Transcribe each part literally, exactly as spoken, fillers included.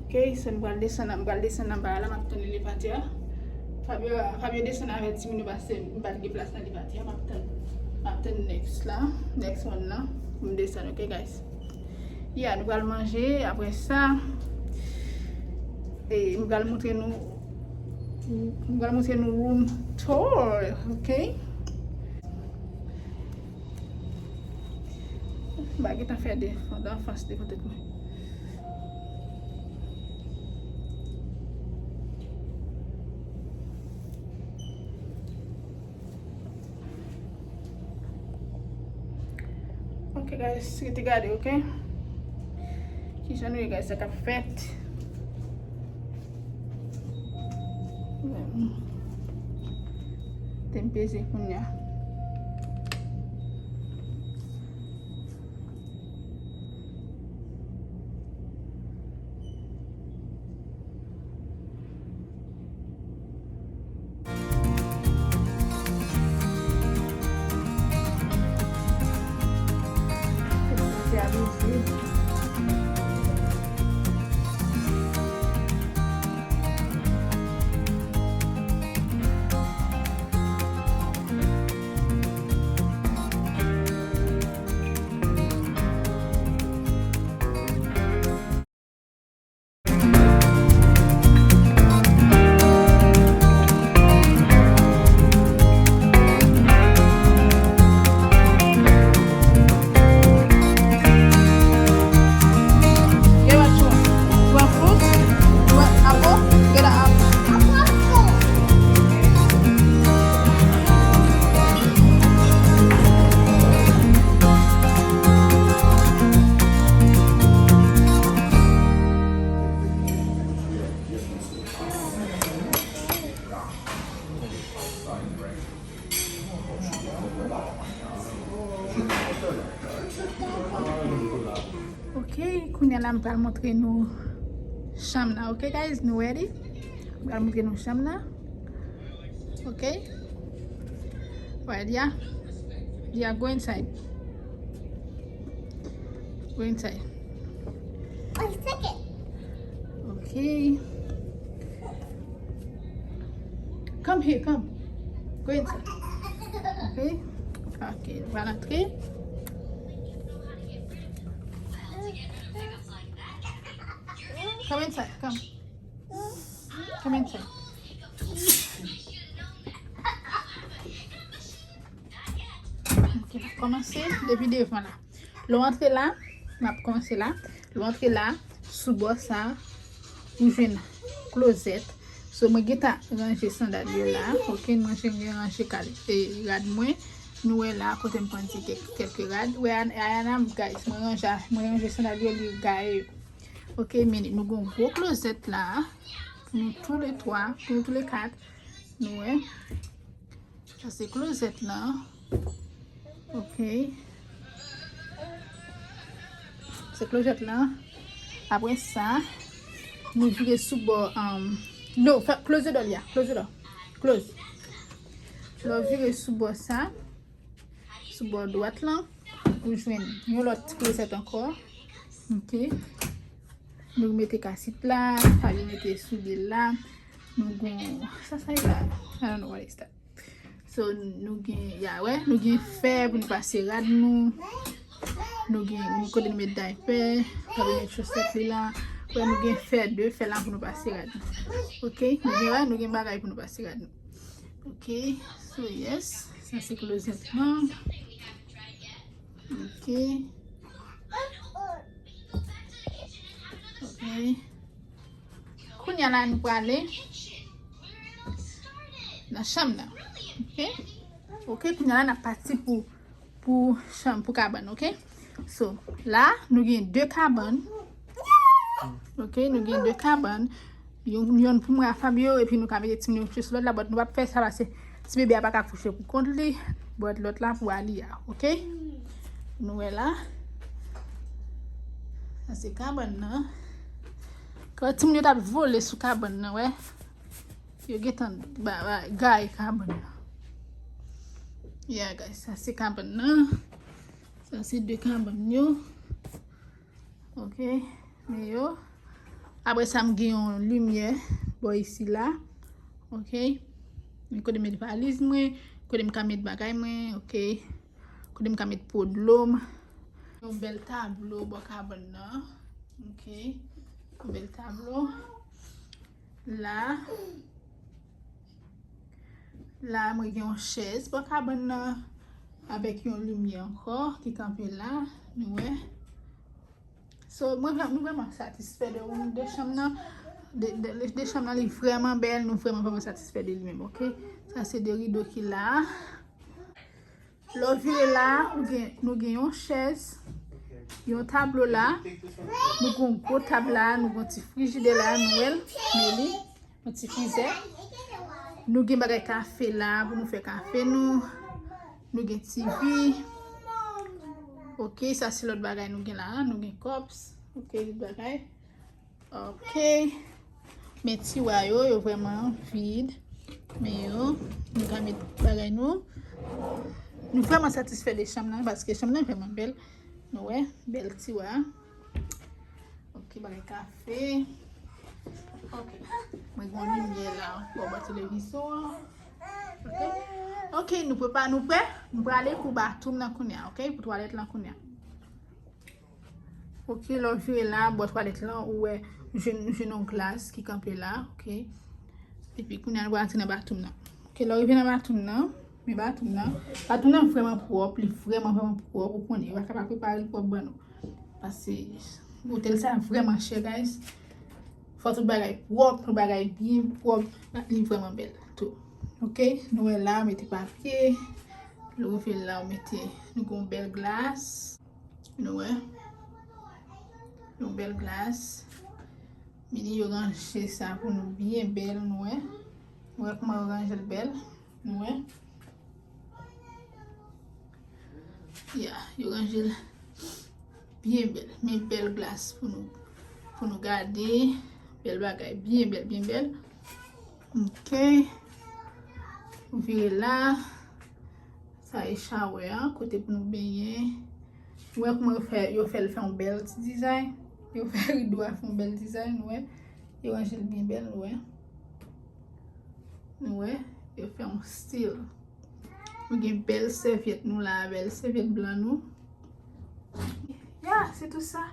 Ok, so nou pral desann, nou pral desann anba a la, m ap tann elevatè a. Fabio, Fabio desann avè timoun yo paske m pa t gen plas nan elevatè a, m ap tann, m ap tann next la, next one nan, pou m desann, ok, guys? Yeah, nou pral manje, apre sa, e, m pral montre nou, m pral montre nou room tour, ok? M pa gentan fè de, de anfans devan tèt mwen. Ok, guys, rete gade, ok? Kijan nou ye, guys, sa k ap fèt? Te m peze kounye a. Ok, kounye a la m pral montre nou chanm nan. Ok, guys, nou ready? M pral montre nou chanm nan. Ok? Right, yeah? Yeah, go inside. Go inside. One second. Ok. Come here, come. Go inside. Ok? Ok, nou pral antre. Come inside, come. Come inside. Ok, n ap kòmanse depi devan la. Lè w antre la, n ap kòmanse la. Lè w antre la, sou bò sa, ou jwenn klozèt. So, mwen gentan ranje sandal yo la. Ok, mwen ranje kal-, e, rad mwen. Nou wè la, kote m pran ti kèk, kèk rad. Wè, Ay-, Ayana, guys, mwen ranje, mwen ranje sandal yo, li gaye yo. Ok, men nou gen yon gwo klozèt la. Pou nou tou le twa, pou nou tou le kat. Nou wè. Sa se klozèt lan. Ok. Se klozèt lan. Apre sa, nou vire sou bò, um, no, fè, close the door, Lia. Close the door. Close. Lè w vire sou bò sa, sou bò dwat lan, ou jwenn yon lòt klozèt ankò. Ok. Nou mete kasit la, Fabio mete soulye la. Nou gon, sa, sa ye la? I don't know what is that. So, nou gen, ya, wè, nou gen fè pou nou pase rad nou. Nou gen, nou kote nou met daypè, kote nou met chosèt li la. Wè, nou gen fè de, fè la pou nou pase rad nou. Ok, nou gen, wè, nou gen bagay pou nou pase rad nou. Ok, so yes, sa se klozèt lan. Ok. Ok. Kounye a la, nou prale nan chanm nan. Ok? Ok, kounye a la, n ap pati pou, pou chanm, pou kabann, ok? So, la, nou gen de kabann. Ok, nou gen de kabann. Yon, yonn pou mwen ak Fabio, epi nou ka mete timoun yo kouche sou lòt la, but nou p ap fè sa paske ti bebe a pa ka kouche pou kont li, but lòt la pou Alia, ok? Nou wè la. Sa se kabann nan. Kan timoun yo t ap vole sou kabann nan, wè. Yo gentan ba, ba, gaye kabann nan. Yeah, guys, sa se kabann nan. Sa se de kabann yo. Ok, men yo. Apre sa, m gen yon limyè bò isi la. Ok. Kote m met valiz mwen, kote m ka met bagay mwen, ok. Kote m ka met po dlo m. Yon bèl tablo bò kabann nan. Ok. Yon bèl tablo. La. La, mwen gen yon chèz bò kabann nan. Avèk yon limyè ankò ki kanpe la. Nou wè. So, mwen vrè-, nou vrèman satisfè de, de chanm nan. De, de, de chanm nan, li vrèman bèl. Nou vrèman, vrèman satisfè de li menm, ok? Sa se de rido ki la. Lè w vire la, ou gen, nou gen yon chèz, yon tablo la. Nou gen yon gwo tab la, nou gen yon ti frijidè la, nou wè l, men li. Yon ti frizè. Nou gen bagay kafe la pou nou fè kafe nou. Nou gen T V. Ok, sa se lòt bagay nou gen la. Nou gen cups. Ok, lòt bagay. Ok. Men tiwa yo, yo vrèman vid. Men yo, nou ka met bagay nou. Nou vrèman satisfè de chanm nan paske chanm nan vrèman bèl. Nou wè, bèl tiwa. Ok, bagay kafe. Ok. Mwen gen yon limyè la bò bò televizyon an. Ok. Ok, nou prepa, nou prè? Nou prale pou bathroom nan kounye a, ok? Pou twalèt lan kounye a. Ok, lè w vire la, bò twalèt lan, ou wè, jwenn, jwenn yon glas ki kanpe la, ok? Epi kounye a, nou pral antre nan bathroom nan. Ok, lè w rive nan bathroom nan, men bathroom nan, bathroom nan vrèman pwòp, li vrèman, vrèman pwòp, ou konnen, yo pa ka pa prepare l pwòp ban nou. Paske otèl sa vrèman chè, guys. Fò tout bagay pwòp, tout bagay byen pwòp, li vrèman bèl tou. Ok, nou wè la, mete papye, lè w ouvri la, ou mete, nou gen yon bèl glas, nou wè, yon bèl glas. Mini yo ranje sa pou nou byen bèl, nou wè. Nou wè kòman yo ranje l bèl, nou wè. Ya, yo ranje l byen bèl. Men bèl glas pou nou, pou nou gade. Bèl bagay, byen bèl, byen bèl. Ok. Ou vire la. Sa e shower an, kote pou nou benyen. Ou wè kòman yo fè, yo fè l fè yon bèl ti dizay. Yo fè rido a fè yon bèl dizay, nou wè. Yo ranje l byen bèl, nou wè. Nou wè, yo fè yon stil. Nou gen bèl sèvyèt nou la, bèl sèvyèt blan nou. Ya, se tou sa.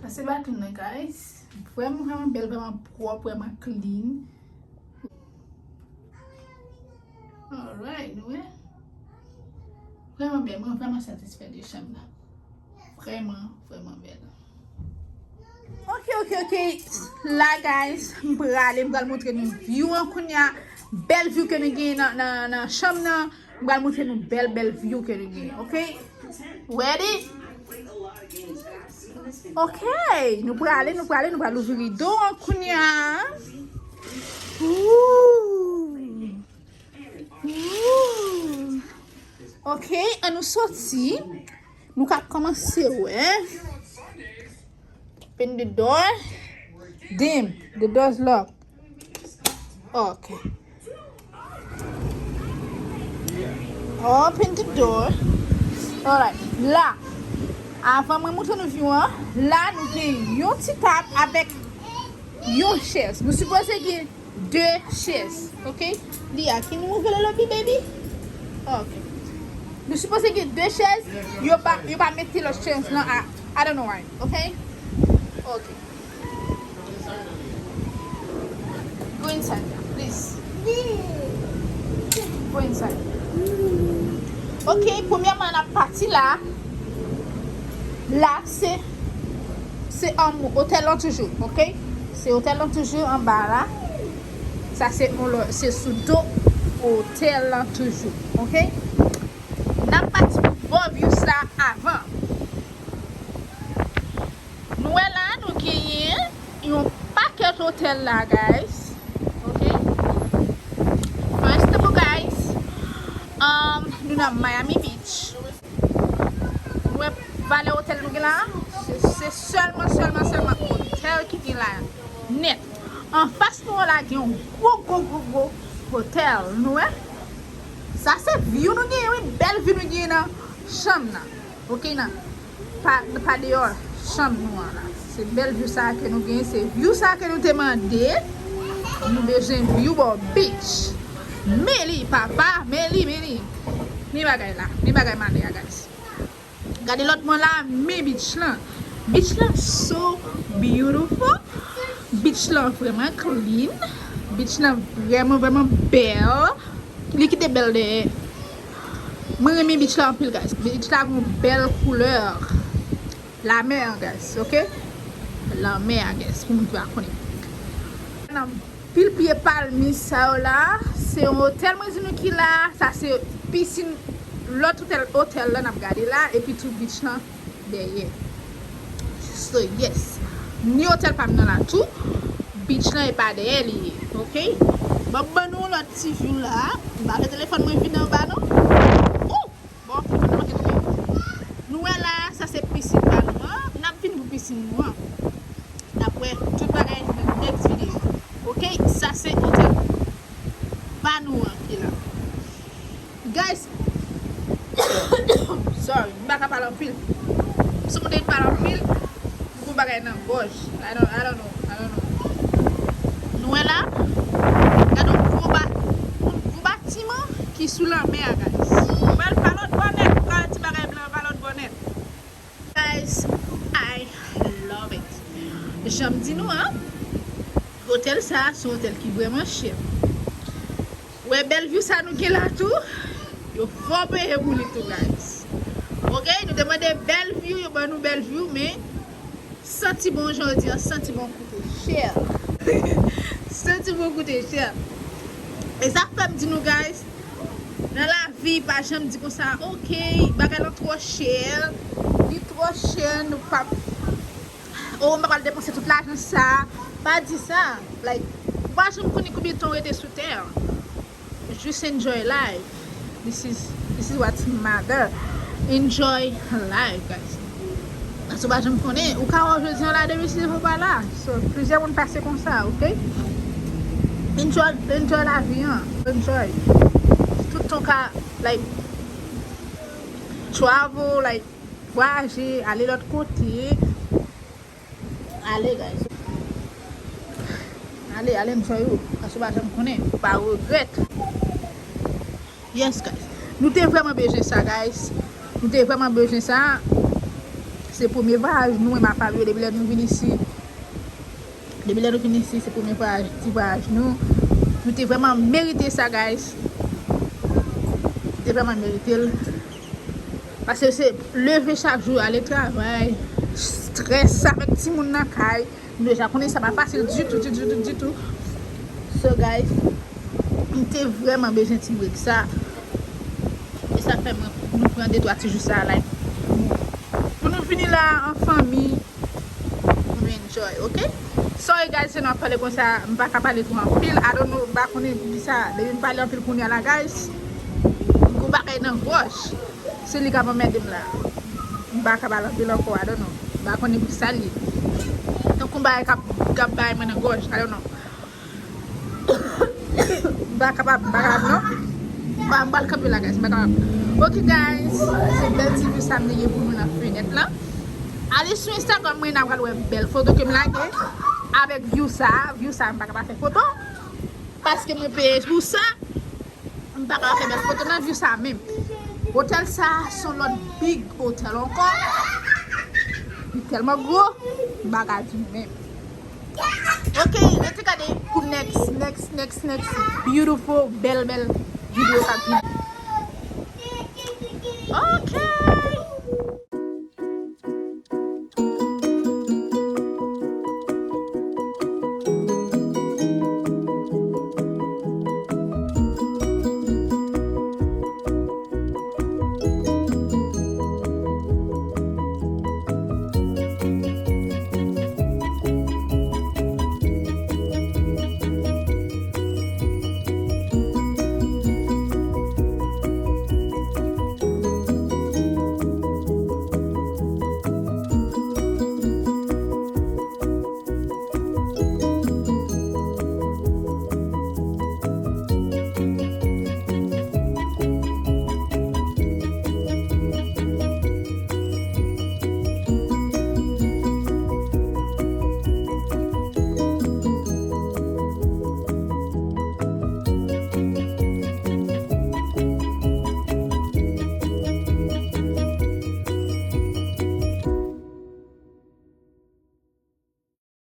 Sa se bathroom nan, guys. Vrèman, vrèman bèl, vrèman pwòp, vrèman clean. Alright, nou wè. Vrèman bèl, mwen vrèman satisfè de chanm nan. Vrèman, vrèman bèl. Ok, ok, ok. La, guys, m prale, m pral montre nou view an kounye a. Bèl view ke nou gen nan, nan, nan chanm nan. M pral montre nou bèl, bèl view ke nou gen, ok? Ready? Ok, nou prale, nou prale, nou pral ouvri rido an kounye a. Ooh. Ooh. Ok, ann nou soti. Nou ka kòmanse wè. Open the door. Damn, the door's locked. Ok. Open the door. Alright. La. Avan mwen montre nou view an, la nou gen yon ti tab avèk yon chèz. Nou sipoze gen de chèz, ok? Lia, can you move a little bit, baby? Ok. Nou sipoze gen de chèz, yo pa, yo pa mete lòt chèz lan a, I don't know why, ok? Ok. Go inside, please. Go inside. Ok, premyèman, n ap pati la. La, se, se ann otèl lan toujou, ok? Se otèl lan toujou anba la. Sa se on lò, se sou do otèl lan toujou, ok? N ap pati pou bò view sa avan. Nou wè la, nou genyen yon pakèt otèl la, guys. Ok? For example, guys, um, nou nan Miami Beach. Nou wè valè otèl nou gen la? Se, se sèlman, sèlman, sèlman otèl ki gen la nèt. Anfas nou an la gen yon gwo, gwo, gwo, gwo otèl. Nou wè? Sa se view nou genyen, wi. Bèl view nou genyen nan chanm nan. Ok, nan pa, pa deyò chanm nou an la. Se bèl view sa ke nou gen, se view sa ke nou te mande. Nou bezwen view bò beach. Men li, papa, men li, men li. Men bagay la, men bagay mande a, guys. Gade lòt bò la, men beach lan. Beach lan so beautiful. Beach lan vrèman clean. Beach lan vrèman, vrèman bèl. Li kite bèl dèyè. Mwen renmen beach la anpil, guys. Beach la gon bèl koulè. Lamè an, guys, ok? Lanmè a, guys, pou moun ki pa konnen. Nan pil pye palmis sa yo la, se yon otèl mwen di nou ki la, sa se pisin, lòt otèl, otèl la n ap gade la, epi tou beach lan dèyè. So, yes. Ni otèl pa m nan la tou, beach lan e pa dèyè li ye, ok? Ban m ban nou yon lòt ti view la, m pa vle telefòn mwen vin anba non. Ou! Bon, nou manke tonbe. Nou wè la, sa se pisin pa nou an. N ap vin pou pisin nou an. N ap wè tout bagay nan next video. Ok, sa se otèl pa nou an ki la. Guys, sorry, m pa ka pale anpil. Si m te pale anpil, m gon bagay nan gòj. I don't, I don't know, I don't know. Nou wè la? Gade yon gwo ba-, yon gwo batiman ki sou lanmè a, guys. Pral pa lòt bò nèt, gade ti bagay blan pa lòt bò nèt. Guys, I love it. Jan m di nou an, otèl sa, se yon otèl ki vrèman chè. Wè bèl view sa nou gen la tou. Yo fò peye pou li tou, guys. Ok, nou te mande bèl view, yo ban nou bèl view, men santi bon, jan yo di an, santi bon koute chè. Santi bon koute chè. E sa k fè m di nou, guys, nan lavi, pa janm di konsa, ok, bagay lan twò chè, li twò chè, nou p ap, oh, m pa pral depanse tout lajan sa. Pa di sa. Like, ou pa janm konnen konbyen tan w rete sou tè. Just enjoy life. This is, this is what matter. Enjoy life, guys. Paske ou pa janm konnen. Ou ka wè jodi an la, demen si Jewova pa la. So, plizyè moun pase konsa, ok? Enjoy, enjoy lavi an. Enjoy. Tout tan w ka, like, travel, like, vwayaje, ale lòt kote. Ale, guys. Ale, ale, enjoy ou. Paske ou pa janm konnen. Ou pa regrèt. Yes, guys. Nou te vrèman bezwen sa, guys. Nou te vrèman bezwen sa. Se premye vwayaj nou, e m ap pale yo depi lè nou vin isi. Depi lè nou vin isi, se premye vwayaj, ti vwayaj nou. Nou te vrèman merite sa, guys. Nou te vrèman merite l. Paske se leve chak jou, ale travay, strès avèk timoun nan kay. Nou deja konnen sa pa fasil ditou, ditou, ditou, ditou. So, guys, m te vrèman bezwen ti break sa. E sa fè mwen, nou pran de twa ti jou sa, like, pou nou vini la an fanmi, pou nou enjoy, ok? Sorry, guys, se nou ap pale konsa, m pa ka pale twò anpil. I don't know, m pa konnen poukisa, depi m pale anpil kounye a la, guys, m gon bagay nan gòj. Se li k ap anmède m la. M pa ka pale anpil ankò, I don't know. M pa konnen poukisa li. Tankou yon bagay k ap, k ap bay mwen nan gòj, I don't know. M pa kapab, m pa kapab non. M pa, m pral kanpe la, guys, m pa kapab. Ok, guys, se bèl ti view sa m te gen pou nou nan fenèt lan. Ale sou Instagram mwen, n a pral wè bèl foto ke m lage avèk view sa. View sa, m pa ka pa fè foto. Paske mwen peye pou sa. M pa ka fè bèl foto nan view sa menm. Otèl sa, se yon lòt big otèl ankò. Li tèlman gwo, m pa ka di menm. Ok, rete gade pou next, next, next, next beautiful, bèl, bèl video k ap vini. Ok,